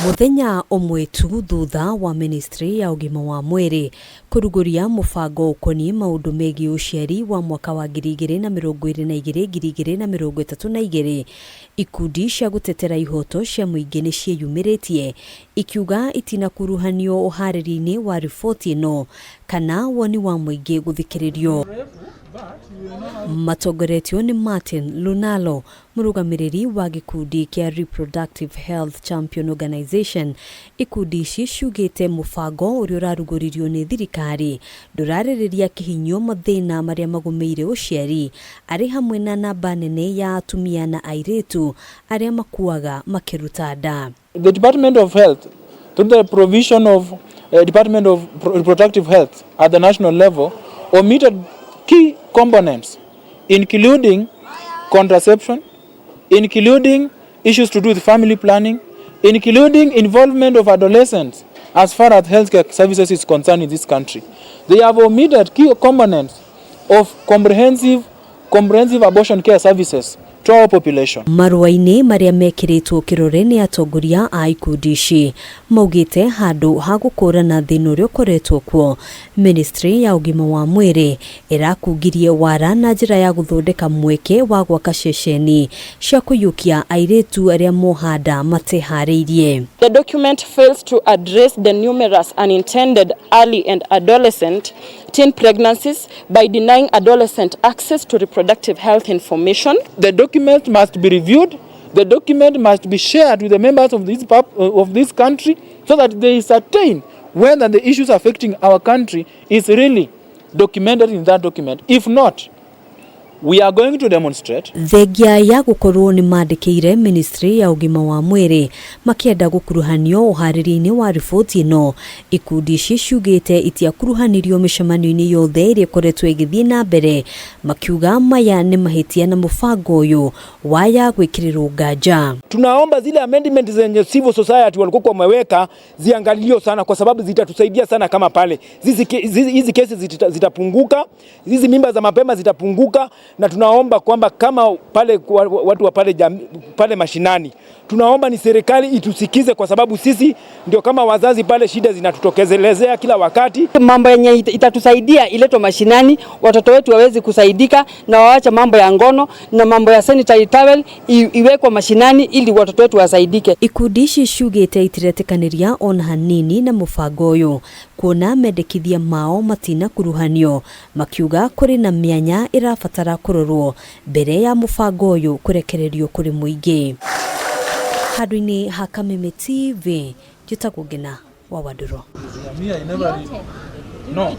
Mũthenya ũmwe tu thutha wa ministry ya ũgima wa mwĩrĩ kũrugũria mũbango ũkoniĩ maũndũ megiĩ ũciari wa mwaka wa 2022 2032, ikundi cia gũtetera ihoto cia mũingĩ nĩ ciĩyumĩrĩtie ikiuga itinakuruhanio ũharĩria-inĩ wa riboti ĩno kana woni wa mũingĩ gũthikĩrĩrio. Matongoretio nĩ Martin Lunalo, mũrũgamĩrĩri wa gĩkundi kĩa Reproductive Health Champion Organization, ikundi ici ciugĩte mũbango ũrĩa ũrarugũririo nĩ thirikari ndũrarĩrĩria kĩhinyio mathĩna marĩa magũmĩire ũciari, arĩ hamwe na namba nene ya atumia na airĩtu arĩa makuaga makĩruta nda. The Department of Health, through the provision of Department of Reproductive Health at the national level, omitted key components, including contraception, including issues to do with family planning, including involvement of adolescents as far as healthcare services is concerned in this country. They have omitted key components of comprehensive abortion care services to our population. Marũa-inĩ marĩa mekĩrĩtwo kĩrore nĩ atongoria a ikundi ici, maugĩte handũ ha gũkũrana thĩna ũrĩa ũkoretwo kuo, ministry ya ũgima wa mwĩrĩ ĩrakungirie wara na njĩra ya gũthondeka mweke wa gwaka ceceni cia kũiyũkia airĩtu arĩa moha nda mateharĩirie. The document fails to address the numerous unintended early and adolescent teen pregnancies by denying adolescent access to reproductive health information. The document must be reviewed. The document must be shared with the members of this country so that they ascertain whether the issues affecting our country is really documented in that document. If not, we are going to demonstrate. Thengia ya gũkorwo nĩ mandĩkĩire ministry ya ũgima wa mwĩrĩ makĩenda gũkuruhanio ũharĩria-inĩ wa riboti ĩno, ikundi ici ciugĩte itiakuruhanirio mĩcemanio-inĩ yothe ĩrĩa ĩkoretwo ĩgĩthiĩ na mbere, makiuga maya nĩ mahĩtia na mũbango ũyũ waya gwĩkĩrĩrwo nganja. Tunaomba zile amendment zenye civil society walikuwa wameweka ziangalio sana, kwa sababu zitatusaidia sana kama pale hizi kesi zitapunguka, hizi mimba za mapema zitapunguka, na tunaomba kwamba kama pale watu wa pale, pale mashinani, tunaomba ni serikali itusikize, kwa sababu sisi ndio kama wazazi pale, shida zinatutokezelezea kila wakati. Mambo yenye itatusaidia iletwe mashinani, watoto wetu waweze kusaidika na waache mambo ya ngono na mambo ya sanitary towel iwekwe mashinani ili watoto wetu wasaidike. Ikundi ici ciugĩte itiretĩkanĩria ona hanini na mũbango ũyũ kuona mendekithia mao matinakuruhanio, makiuga kũrĩ na mĩanya ĩrabatara kũrorwo mbere ya mũbango ũyũ kũrekererio kũrĩ mũingĩ. Handũ-inĩ ha Kameme TV, njĩtagwo Ngina wa Wandũrũ. No.